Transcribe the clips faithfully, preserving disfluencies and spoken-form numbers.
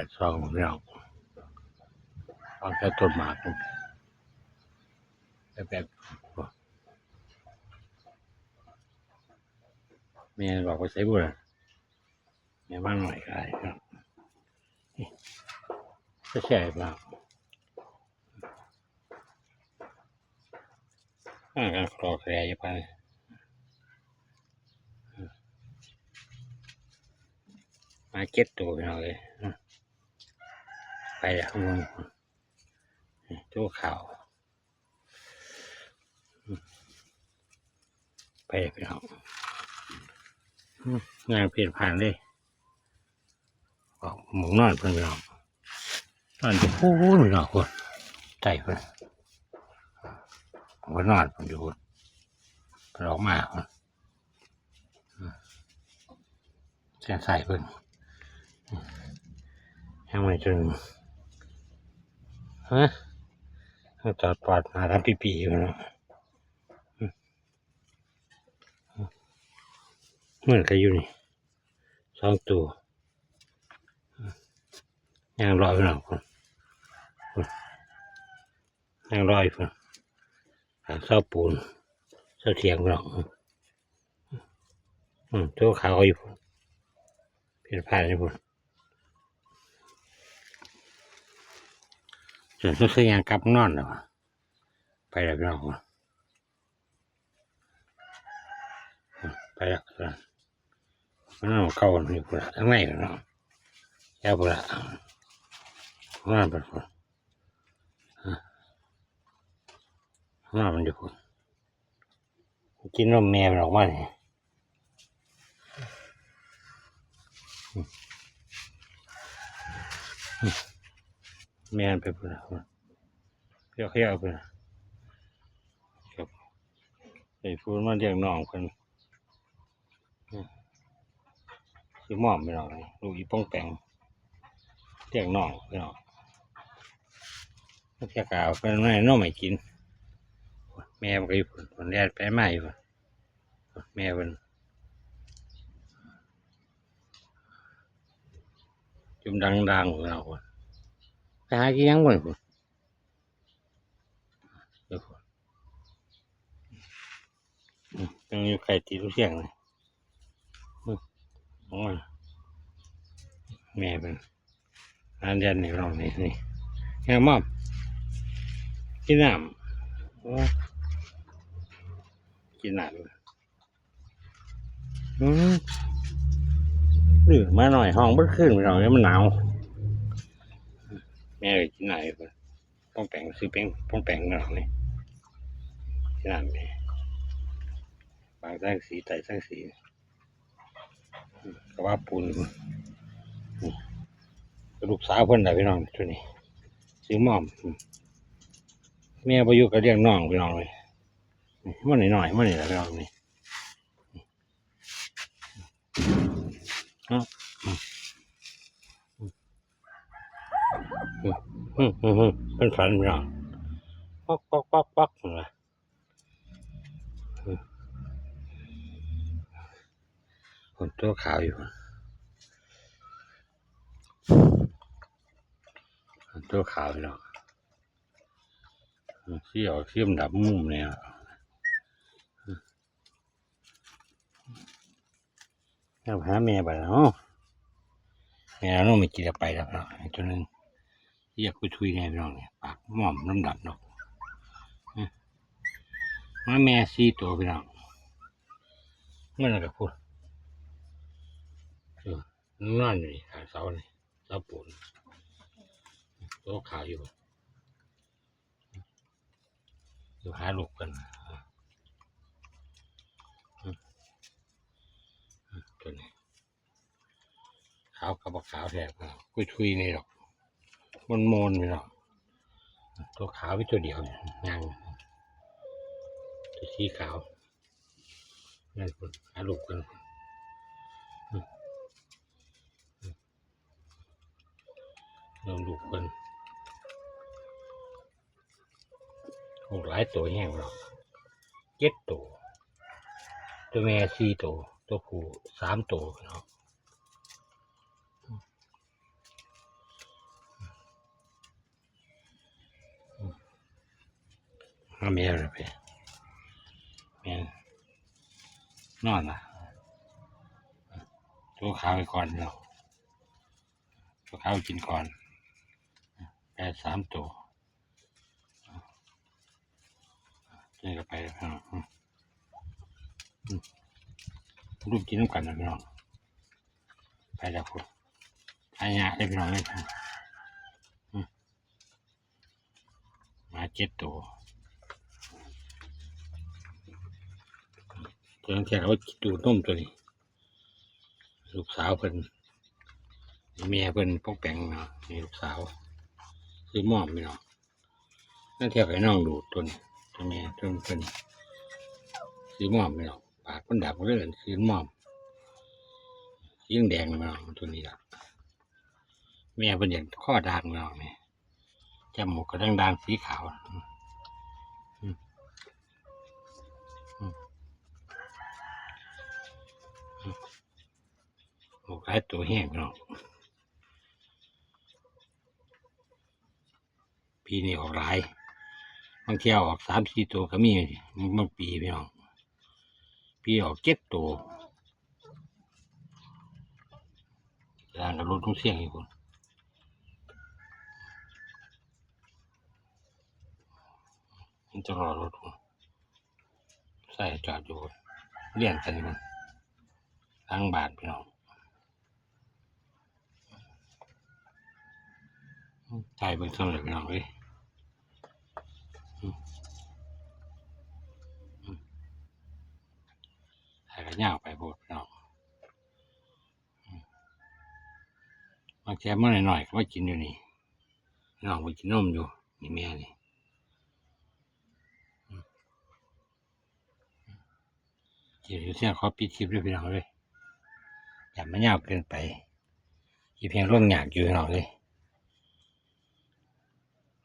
ดส่องพี่น้อง ส่องใส่ต้นหมาก แบบ แม่บอกว่าใส่บุญ แม่มาหน่อยก็ได้ครับ แซ่บๆ ครับ อ่า กันคลอแคลอยู่ไป มาเจ็ดตัวพี่น้องเลย ไปแล้ว ตัวขาว ไปแล้วพี่น้อง อืม งานเปลี่ยนผ่านเลย ออกหมองนอนเพิ่นพี่น้อง นอนอยู่พู้นพี่น้องพู้น ใต้เพิ่น ผมก็นอนผมอยู่พู้น เพิ่นออกมาพู้น อืม แสงใส่เพิ่น อืม ยังไม่ถึง ฮะ ยังจอดปอดมาทำปีๆ อยู่เนาะ อืม อืม เหมือนกันอยู่นี่ สองตัว อืม ยังรออยู่เนาะ อืม ยังรออยู่ หาเสาปูน เสาเถียงพี่น้อง อืม ตัวขาวอยู่ เปลี่ยนผ่านอยู่ ส่วนตัวเสียงกลับนอนแล้ว ไปแล้วพี่น้อง ไปแล้ว มันเอาเก่านี่พุ้นละ ทั้งในพุ้นเนาะ แก้วพุ้นละ นอนไปพุ้น นอนมันอยู่พุ้น กินนมแม่มันออกมานี่ แม่มันไปพุ้นละ เพี้ยวๆ พุ้นละ ครับ ไอ้พุ้นมาเลี้ยงน้องเพิ่น อืม คือมอมพี่น้อง ลูกอีป้องแปง เลี้ยงน้องพี่น้อง เพี้ยกาวเพิ่นมาให้นมให้กิน แม่มันก็อยู่พุ้น พุ้นแล่นไปมาอยู่พุ้น แม่เพิ่น จุ่มดังๆ พุ้นเอาพุ้น ไปหากินหยังพุ้นพุ้น เดี๋ยวพุ้น อืม ยังอยู่ไกลตีลูกเสียงเลย อืม โอ้ย แม่เพิ่น อันเดียวนี่ลองนี่ นี่ แม่มอม กินน้ำ โอ้ย กินน้ำ อืม หรือมาหน่อย ห้องเบิดคืนพี่น้อง มันหนาว แม่ก็กินน้ำ ป้องแปง ซื้อแปง ป้องแปงพี่น้องนี่ กินน้ำนี่ บางสังสี ไต่สังสี อืม ก็ว่าปูน อืม ลูกสาวเพิ่นน่ะพี่น้อง ตัวนี้ ซื้อมอม อืม แม่บ่อยู่ก็เลี้ยงน้องพี่น้องเลย อืม มันน้อยๆ มันนี่แหละพี่น้องนี่ อืม อืม อืม อืม อืม อืม มันฝันพี่น้อง ป๊อก ป๊อก ป๊อก ป๊อก นะ อืม คนตัวขาวอยู่ ตัวขาวพี่น้อง อืม สีออกสีดำมุมเนี่ย อืม แล้วหาแม่ไปแล้วเนาะ แม่เอานมให้กินแล้วไปแล้วเนาะ ไอ้ตัวหนึ่ง เรียกไปทุยแน่พี่น้องเนี่ย ปากม่อมน้ำดำเนาะ อืม มาแม่สี่ตัวพี่น้อง เมื่อนั้นก็พูด เออ นอนอยู่นี่ ข้างเสานี่ เสาปูน ตัวขาวอยู่ อยู่หาลูกกัน อืม อืม ตัวนี้ ขาวกับบ่ขาวแท้ อ่า กุยทุยนี่ดอก มนๆ นี่ดอก ตัวขาวมีตัวเดียวนี่ ยัง ตัวสีขาว นั่นพุ้น หาลูกกัน อืม อืม เบิ่งลูกเพิ่น ลูกหลายตัวแฮงเนาะ เจ็ดตัว ตัวแม่สี่ตัว ตัวผู้สามตัวเนาะ มาแม่เลยไปแม่นนอนละตัวขาวไปก่อนเนาะตัวขาวกินก่อนแปดสามตัวนี่ก็ไปแล้วพี่น้องอืมอืมลูกกินน้ำกันนะพี่น้องไปแล้วคุณหายากเลยพี่น้องเลยอืม มาเจ็ดตัวตัวนั้นแท้ว่าดูดนมตัวนี้ ลูกสาวเพิ่นแม่เพิ่นปกแปงเนาะนี่ลูกสาวซื้อมอมพี่น้องนั่นแท้ไปน้องดูดตัวนี้ตัวแม่ตัวเพิ่นซื้อมอมพี่น้องปากมันดับเลยซื้อมอมสีแดงพี่น้องตัวนี้ละแม่เพิ่นอย่างข้อด่างพี่น้องนี่ จมูกก็ด่างๆสีขาว อืม อืม อืม อืม ออกหลายตัวแฮงเนาะ ปีนี้ออกหลาย บางเที่ยออกสามสี่ตัวก็มี บางปีพี่น้อง ปีออกเจ็ดตัว ล่างกับรถลุงเสี่ยงอยู่พุ่น มันจะรอรถพุ่น ใส่จอดอยู่พุ่น เรียงกันอยู่พุ่น หลังบ้านพี่น้อง ถ่ายเบิ่งเท่าไหร่พี่น้องเอ้ย อืม อืม ถ่ายก็ยาวไปโพดพี่น้อง อืม บางเที่ยมันหน่อยๆก็มากินอยู่นี่ น้องไปกินนมอยู่ นี่แม่นี่ อืม เดี๋ยวเสี่ยงขอปิดคลิปด้วยพี่น้องเลย อย่ามันยาวเกินไป คลิปแฮงลงยากอยู่พี่น้องเลย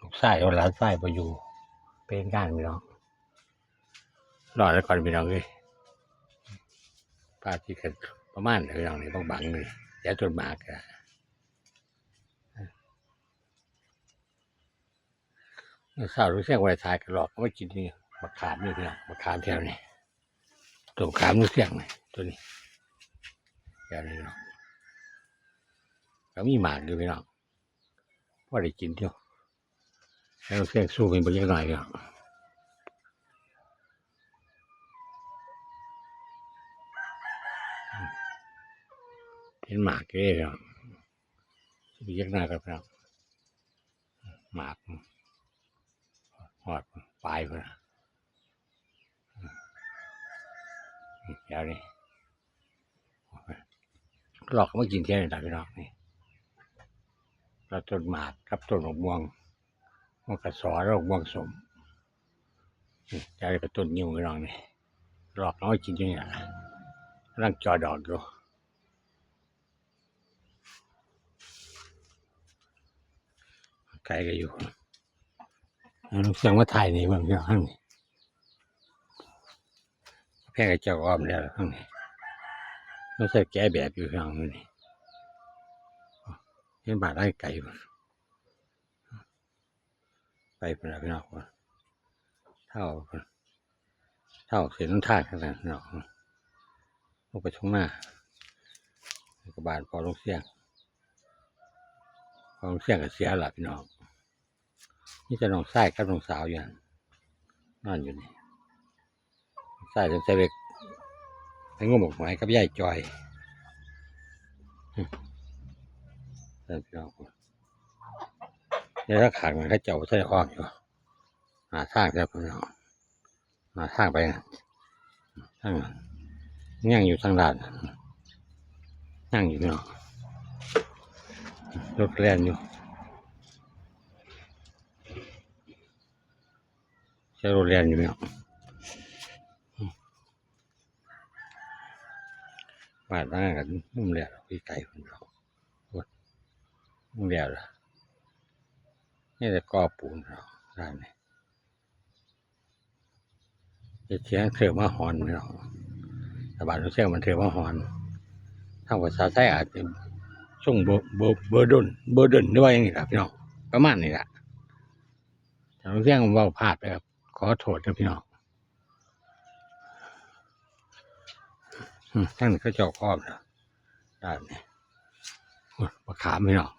ลูกชายเอาหลานชายบ่อยู่ เป็นงานพี่น้อง รอแล้วก่อนพี่น้องเลย ป้าที่กันประมาณนี้พี่น้องนี่ บางๆเลย เดี๋ยวต้นหมากอะ มื้อเช้าลุงเสี่ยงไว้ถ่ายกะลอกเอาไว้กินนี่ บักขามนี่พี่น้อง บักขามแถวนี้ ต้นขามลุงเสี่ยงนี่ ตัวนี้ แถวนี้เนาะ ก็มีหมากอยู่พี่น้อง พอได้กินอยู่ แล้วลุงเสี่ยงสู้เป็นไปเล็กน้อยพี่น้อง เป็นหมากอยู่เด้พี่น้อง สู้ไปเล็กน้อยครับพี่น้อง หมาก ฮอดปลายพุ่นน่ะ เดี๋ยวนี้ ลอกมากินเที่ยงนี่ล่ะพี่น้องนี่ แล้วต้นหมากกับต้นมะม่วง มันก็สอแล้วมะม่วงส้ม นี่ เดี๋ยวนี้ก็ต้นงิ้วพี่น้องนี่ ลอกเอามากินอยู่นี่ล่ะ กำลังจ่อดอกอยู่ ไกลก็อยู่ เอาลูกเสียงมาถ่ายนี่เบิ่งเพียงข้างนี้ แพงกับเจ้าอ้อมแล้วข้างนี้ มันใส่แกะแบบอยู่ข้างนี้ เห็นบาดได้ไกลอยู่ ไปพุ่นล่ะพี่น้อง เท่า เท่าเส้นทางข้างนั้นพี่น้อง ลงไปทุ่งนา แล้วก็บ้านพ่อลุงเสี่ยง พ่อลุงเสี่ยงก็เสียละพี่น้อง มีแต่น้องชายกับน้องสาวอยู่หั่น นอนอยู่นี่ น้องชายจนเสเวกไปงมหมากไม้กับยายจอย นั่นพี่น้อง เดี๋ยวถ้าขางมันเขาเจ้าใส่ออกอยู่ หาทางแล้วพี่น้อง หาทางไปนะ ทาง ยังอยู่ทางด้าน ยังอยู่พี่น้อง รถแล่นอยู่ ใช้รถแล่นอยู่พี่น้อง บ้านหลังนั้นก็มุมแล้ว ไกลๆพุ่นดอก โอ้ย มุมแล้วล่ะ นี่แต่ก่อปูนดอก ด้านนี้ เฮ็ดเสียงเถื่อมาหอนพี่น้อง แต่บ้านเสียงมันเถื่อมาหอน ทางภาษาไทยอาจจะช่วงเบอร์ เบอร์ เบอร์ดน เบอร์ดน หรือว่าอย่างนี้ล่ะพี่น้อง ประมาณนี้ล่ะ แต่เสียงมันเว้าพลาดไปครับ ขอโทษนะพี่น้อง อืม ทั้งนี้เขาเจ้าอ้อมแล้ว ด้านนี้ โอ้ย บักขามพี่น้อง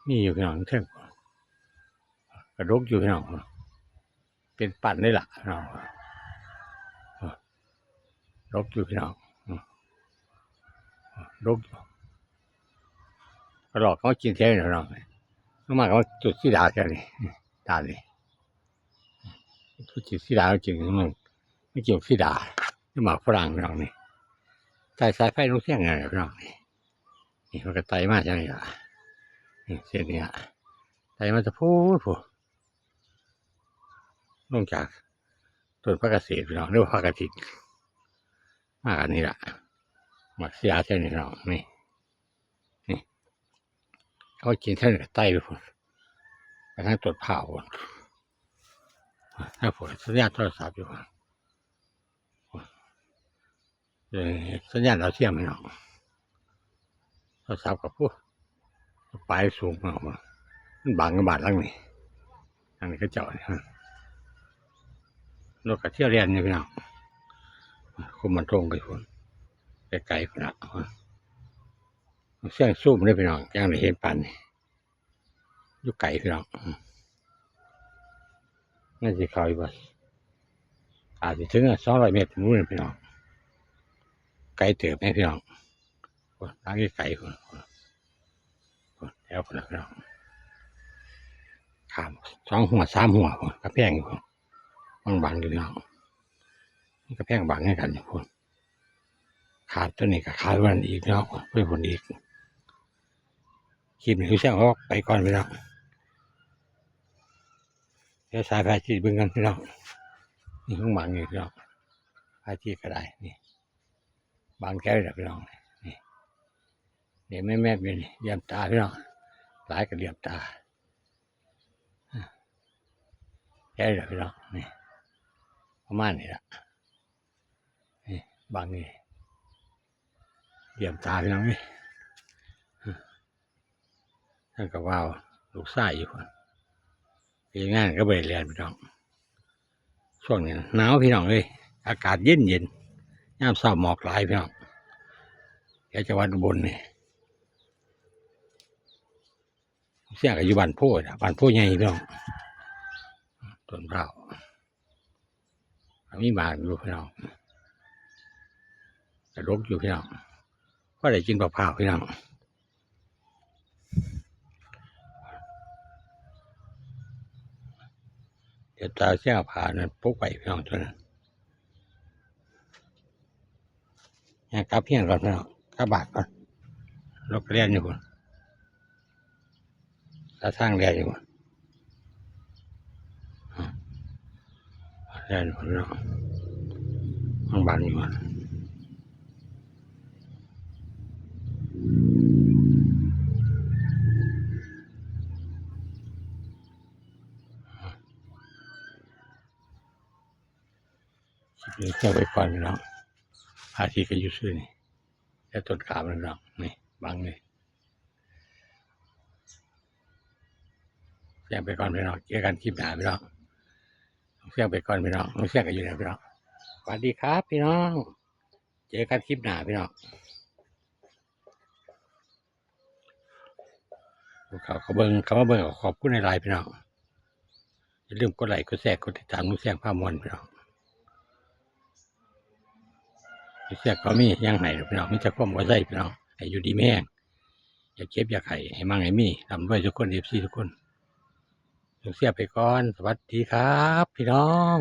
มีอยู่พี่น้อง เทิง กะดกอยู่พี่น้อง เป็นปั่นเลยล่ะพี่น้อง ดกอยู่พี่น้อง อืม ดกอยู่ กะลอกเขากินแถวนี้พี่น้อง มันมากับจุดสีดาแถวนี้ ด้านนี้ จุดสีดาเขากิน มัน มันกินสีดา นี่หมากฝรั่งพี่น้องนี่ ใต้สายไฟลงเชียงไงพี่น้องนี่ นี่มันก็ไต่มาจังนี่ล่ะ นี่เส้นนี้ล่ะ ไต่มาจะพูดพูด ลงจากต้นผักกาดเศษพี่น้อง หรือว่าผักกาดถิน มากันนี่ล่ะ หมากเสียเส้นนี่พี่น้อง นี่ นี่ เขากินเส้นกับไต่ไปพูด ไปทางต้นพร้าวพูด ถ้าพูดสัญญาณโทรศัพท์อยู่พูด เออ สัญญาณดาวเทียมพี่น้อง โทรศัพท์กับพูด ไปสูงมากว่ะ มันบังกับบ้านหลังนี้ อันนี้เขาเจ้านี่ รถกระเที่ยวเรียนอยู่พี่น้อง คุมมันทงไปพูด ไกลๆพูดละ เสียงซูมเลยพี่น้อง ยังได้เห็นปานนี้ อยู่ไกลพี่น้อง อืม น่าสิเข้าอยู่บ่ อาจสิถึงสองร้อยเมตรพู้นพี่น้อง ไกลเติบแม่พี่น้อง โอ้ย ทางนี้ไกลพู้น โอ้ย แถวพู้นล่ะพี่น้อง ข้ามสองหัวสามหัวพู้น กะแพงอยู่พู้น บางๆอยู่พี่น้อง นี่กะแพงบางให้กันอยู่พู้น ขาดตัวนี้ก็ขาดวันอีกเนาะ ไปพู้นอีก คลิปนี้พี่แซมขอไปก่อนพี่น้อง เดี๋ยวสายพระอาทิตย์เบิ่งกันพี่น้อง นี่ของบางอยู่พี่น้อง พระอาทิตย์ก็ได้ นี่ บางแก้วนี่ล่ะพี่น้อง นี่ เดี๋ยวแม่ๆอยู่นี่ เหลี่ยมตาพี่น้อง หลายก็เหลี่ยมตา แก้วนี่ล่ะพี่น้อง นี่ ประมาณนี้ล่ะ นี่ บางนี่ เหลี่ยมตาพี่น้องเอ้ย ท่านก็ว่าลูกชายอยู่พู้น เฮ็ดงานก็บ่ได้เรียนพี่น้อง ช่วงนี้หนาวพี่น้องเอ้ย อากาศเย็นๆ ยามเช้าหมอกหลายพี่น้อง แถวจังหวัดอุบลนี่ เสียงก็อยู่บ้านโพธิ์นะ บ้านโพธิ์ใหญ่พี่น้อง ต้นพร้าว มีหมากอยู่พี่น้อง กะดกอยู่พี่น้อง พอได้กินมะพร้าวพี่น้อง เดี๋ยวตาเสียงผ่านั่นปลูกไว้พี่น้องตัวนั้น ย่างกลับเฮือนก่อนพี่น้อง กลับบ้านก่อน รถก็เรียนอยู่พู้น ตาทางเรียนอยู่พู้น เรียนอยู่พู้นเนาะ บางๆอยู่พู้น คลิปนี้เที่ยวไปก่อนพี่น้อง พระอาทิตย์ก็อยู่ซื่อนี่ แล้วต้นขามพี่น้อง นี่ บังนี่ เที่ยวไปก่อนพี่น้อง เจอกันคลิปหน้าพี่น้อง เที่ยวไปก่อนพี่น้อง เที่ยวกันอยู่แล้วพี่น้อง สวัสดีครับพี่น้อง เจอกันคลิปหน้าพี่น้อง เขาก็เบิ่ง เขามาเบิ่งก็ขอบคุณหลายๆพี่น้อง อย่าลืมกดไลค์ กดแชร์ กดติดตามลุงแซมพาม่วนพี่น้อง ลุงแซมก็มีหยังให้พี่น้อง มีแต่ความเอาใจพี่น้อง ให้อยู่ดีมีแฮง อย่าเจ็บอย่าไข้ ให้มั่งให้มี ร่ำรวยทุกคน เอฟซี ทุกคน ลุงแซมไปก่อน สวัสดีครับพี่น้อง